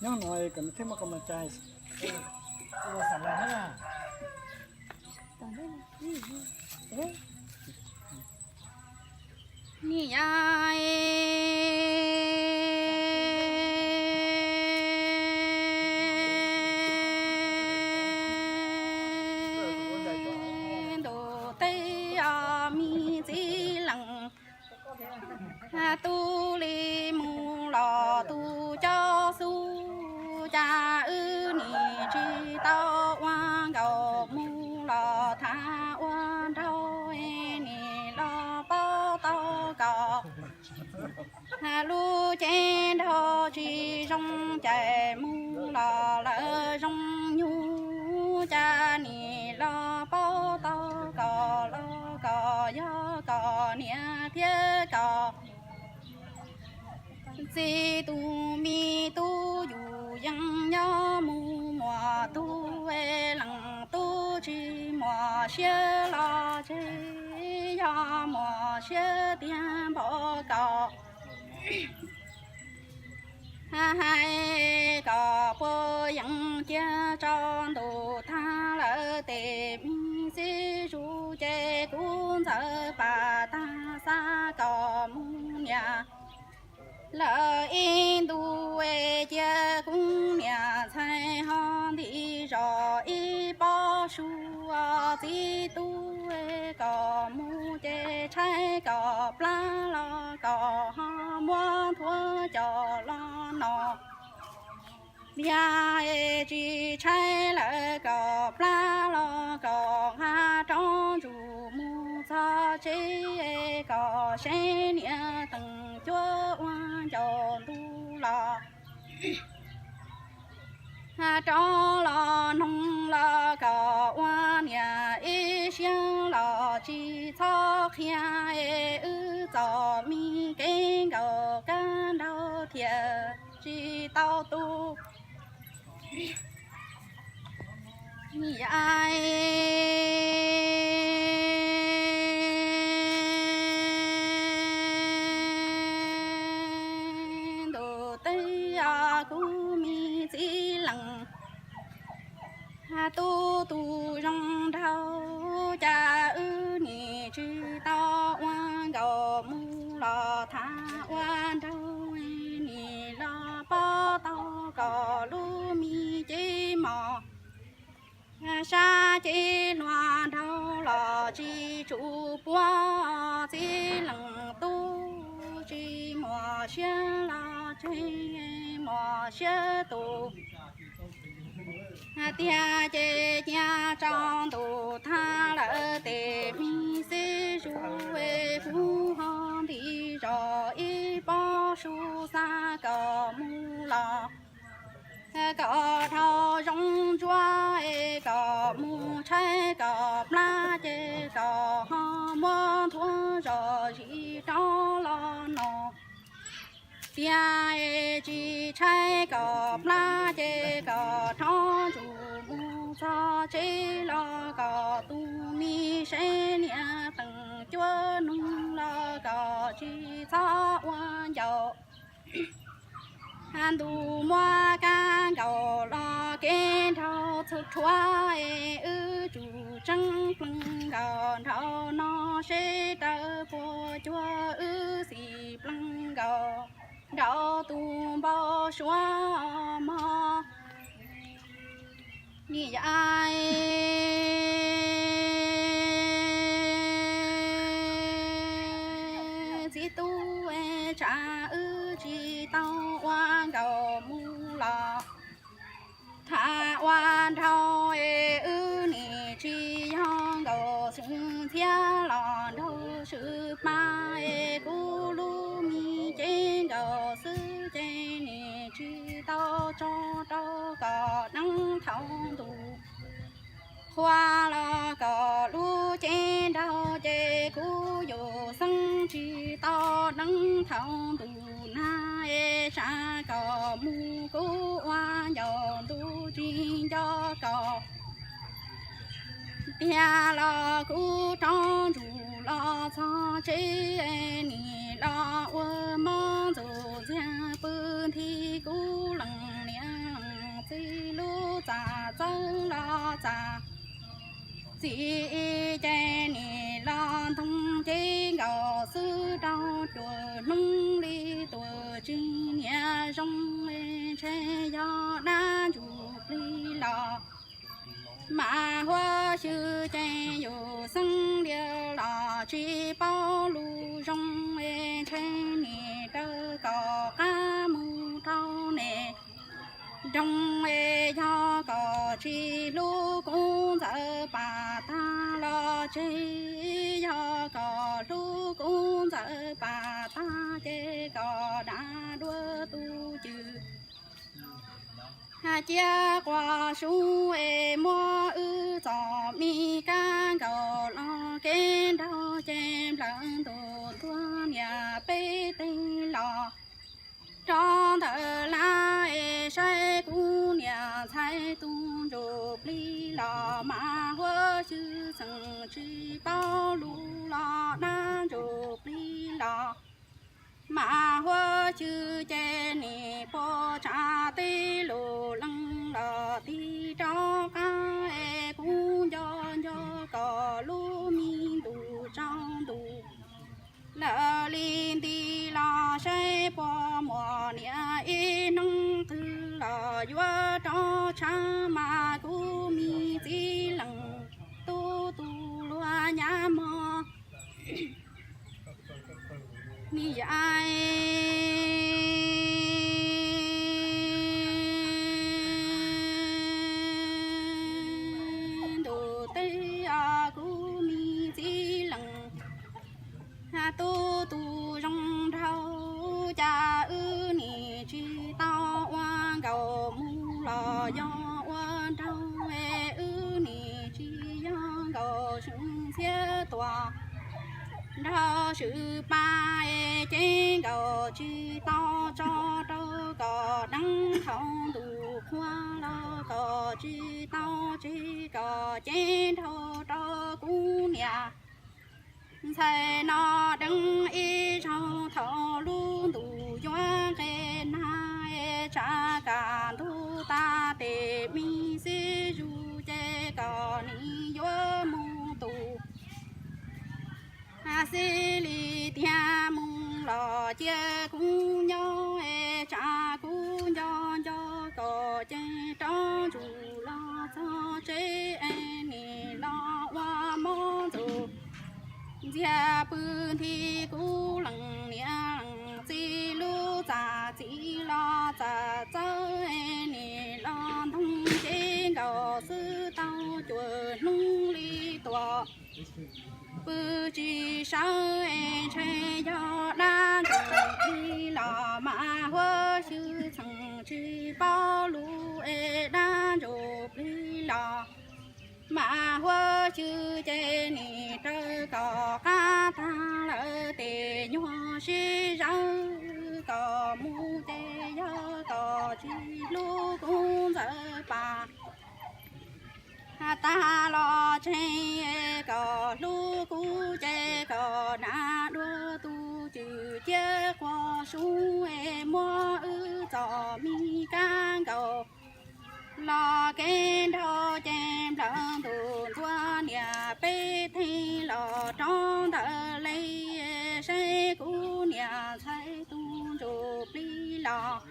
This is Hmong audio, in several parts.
Nyob no kom nws thiaj muaj qhov mas cai. Ni ya ntuj teb os, me txiv leej tub li mus los tu cov xub, cas wb nim tsis tau ua nkaus, mus los tham ua nraug, nim los paub tau kom lub cev nraug tsis zoo cais, mus los lawv zoo nyuj, cas nim los paub tau kom los kom yog kom niam thiab kom txiv tus me tub yus yeej nyob mus muaj tub, leej tub tsis muaj siab los tseg, yog muaj siab tiag npaum ko hais kom puas yeej cia tso ntuj tag lawm tes me xib zus, ces kuv ntxawm pas tag xav kom mus niam lawm ib ntus, cia kuv niam ntxhais ho nti zos ib pob su, txiv tub kom mus ces tshaib kom plab los kom ho muab nthuav coj los no. Yog tsis tshaib lawm kom plab los kom ha rov ntsuj mus txog tsev, kom seb niam teem cuab ua ncaus ntuj los ha rov los noog los kom ua niam ib siab los tsis txhob qhia, wb txom me kev nkaus kab nraug thiaj tsis tau tu. Yai ntuj teb os, kuv me txiv leej tub tus zoo nraug, cas wb nim tsis tau ua nkaus, mus los tham ua nraug, nim los paub tau kom lub me cev mos sab cev hluas nraug los tsis tsum puab, txiv leej tub tsis muaj siab los tseg, muaj siab tus tiag ces cia tso ntuj tag lawm tes me xib zus, kuv ho nti zos ib pob su xav kom mus los kom dhau zoo ntsuab, kom mus tshaib kom plab ces kom ho muab nthuav zom zis rov los no. Tiag tsis tshaib kom plab ces kom rov ntsuj mus txog tsev los kom tu me seb niam teem cuab noog los kom tsis txhob ua ncaus. Ntuj muab kab nkaus los kev nraug txhua rhuav, wb tsum tseeb pleeg nkaus nraum no seb raws puas cuag wb xim pleeg nkaus nraum tus npau suav mog. Ni yai txiv tub, tsam wb tsis tau ua nkaus, mus los tham ua nraug, wb nim tsis yog nkaus, xwm ntxhiab los nraug swm pab, kuv lub me cev nkaus xwb ces nim tsis tau tso rau kom neeb thaum ntuj qhua los kom lub cev nraug ces kuv yus xeeb tsis tau neeb thaum ntuj nag, tsam kom mus kuv ua ncaus ntuj tsis nco kom tiag los kuv rov ntsuj los txog tsev, nim los ua mob ntxuj ntxiag pw nthi kuv leej niam txiv ces nim los ntog ces nkaus xwb rau cuaj hnub li tuaj tsis niam zoo, ntshe yog dab ntsuj plig los mas huab xyw ces yus xeeb lias los tsis paub lus zoo, ntshe nim raws kom qab mus rau nim nroog, yog kom tsis hlub kuv ntxawm pas tag los tseg, yog kom hlub kuv ntxawm pas tag ces kom dag dua tus cwm cia quas sub es muab wb txom mi kab nkaus los kev nraug ces nplawm ntuj ntuag niam peb teg los rov ntawm lawm es saib kuv niam ntxhais tus ntsuj plig los mas huab xyw txheej tsis paub lus los dab ntsuj plig los mas huab xyw ces nim puas tsav teb lus leej los tig rov qab es kuv nco nco kom lub me ntuj tsaus ntuj lawm li nti los saib puas muaj niam ib hnub twg los yuav rov tshab mas kuv me txiv leej tub tus luag nyab mog. Ni yam ntuj teb os kuv me txiv leej tub tus zoo nraug, cas wb nim tsis tau ua nkaus mus los yog ua nraug, wb nim tsis yog nkaus swm ntxhiab tuaj nrog swm pa, ces nkaus tsis tau tso rau kom deev thaum ntuj qhua los kom tsis tau tseg kom cev nrau rau kuv niam ntxhais no deev ib zaug thaum lub ntuj yuav nqes nag, tsam kam ntug tas tes me xib zus ces kom nim yuav mus tus xib li tiag mus los cia kuv nyob, tsam kuv nco nco kom ces rov ntsuj los txog tsev es nim los ua mob ntxuj ntxiag pw nthi kuv leej niam leej txiv lub txaj txiv los txaj txawb es nim los ntog ces nkaus xwb tau cuaj hnub li tuaj pw tsis sawv es ntshe yog dab ntsuj plig los mas huab xyw txheej tsis paub lus es dab ntsuj plig los mas huab xyw ces nim raws kom qab tag lawm tes nyuag sib zawv kom mus ces yog kom tsis hlub kuv ntxawm pas tag los tseg, kom hlub kuv ces kom dag dua tus cwm cia quas sub es muab wb txom mi kab nkaus los kev nraug ces nplawm ntuj ntuag niam peb teg los rov ntawm le saib kuv niam ntxhais tus ntsuj plig los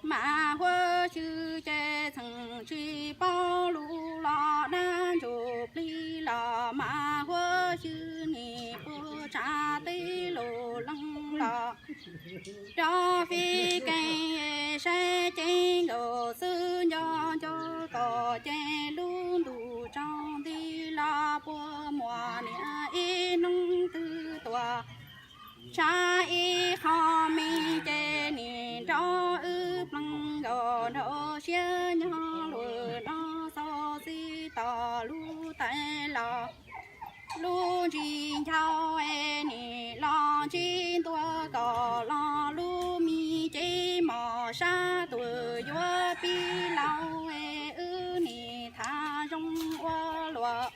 mas huab xyw ces txheej tsis paub lus los dab ntsuj plig los mas huab xyw nim puas tsav teb lus leej los rov fij kees saib cev nkaus xwb nco nco kom ces lub ntuj tsaus nti los puas muaj niam ib hnub twg tuaj tshab ib qho me ces nim nrov wb plees nkaus nraum siab nyob luag no xauj xib tos lub tais los lub ntsis nchau es nim los ntsib ntua kom los lub me cev mos sab tuaj yuav pib laus es wb nim tham zoo ua luaj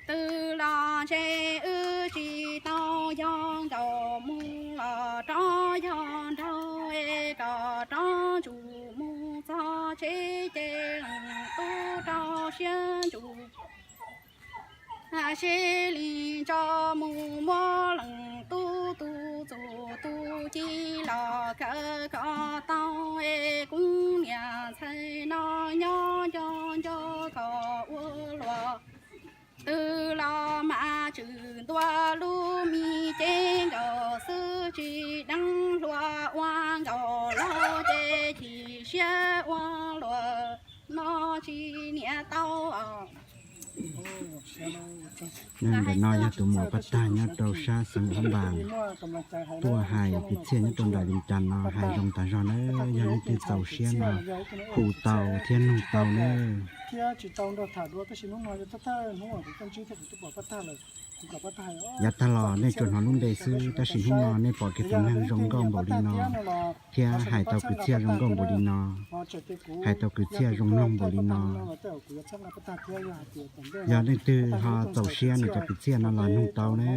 twg los ntshe wb tsis tau yog nkaus mus los rov yog nraug es kom rov ntsum mus txog tsev ces leej tub rau siab ntsum Sib li ntsoj mus muab leej tub tub txuj tub ci los kawg koj tau es kuv niam ntxhais no nyob nco nco koj ua luaj. Twb los mas tswm ntua lub me cev nkaus xwb tsis deev hluas ua nkaus los ces chim siab ua luaj no tsis niam tau. Ntawm no yog tus muam pab tag nyob rau sab xeev Hab Npas tuaj hais kwv txhiaj nyob rau nram Vias Cas no hais zoo tag zog na. Yog leej twg txaus siab no hu tau thiab nug tau na. Yav tag los nej tsuas hnov lub npe xwb tab sis hnub no nej pom kiag tus neeg zoo nkauj npaum li no thiab hais tau kwv txhiaj zoo nkauj npaum li no, hais tau kwv txhiaj zoo mloog npaum li no. Yog leej twg ho txaus siab nws cov kwv txhiaj no los nug tau na.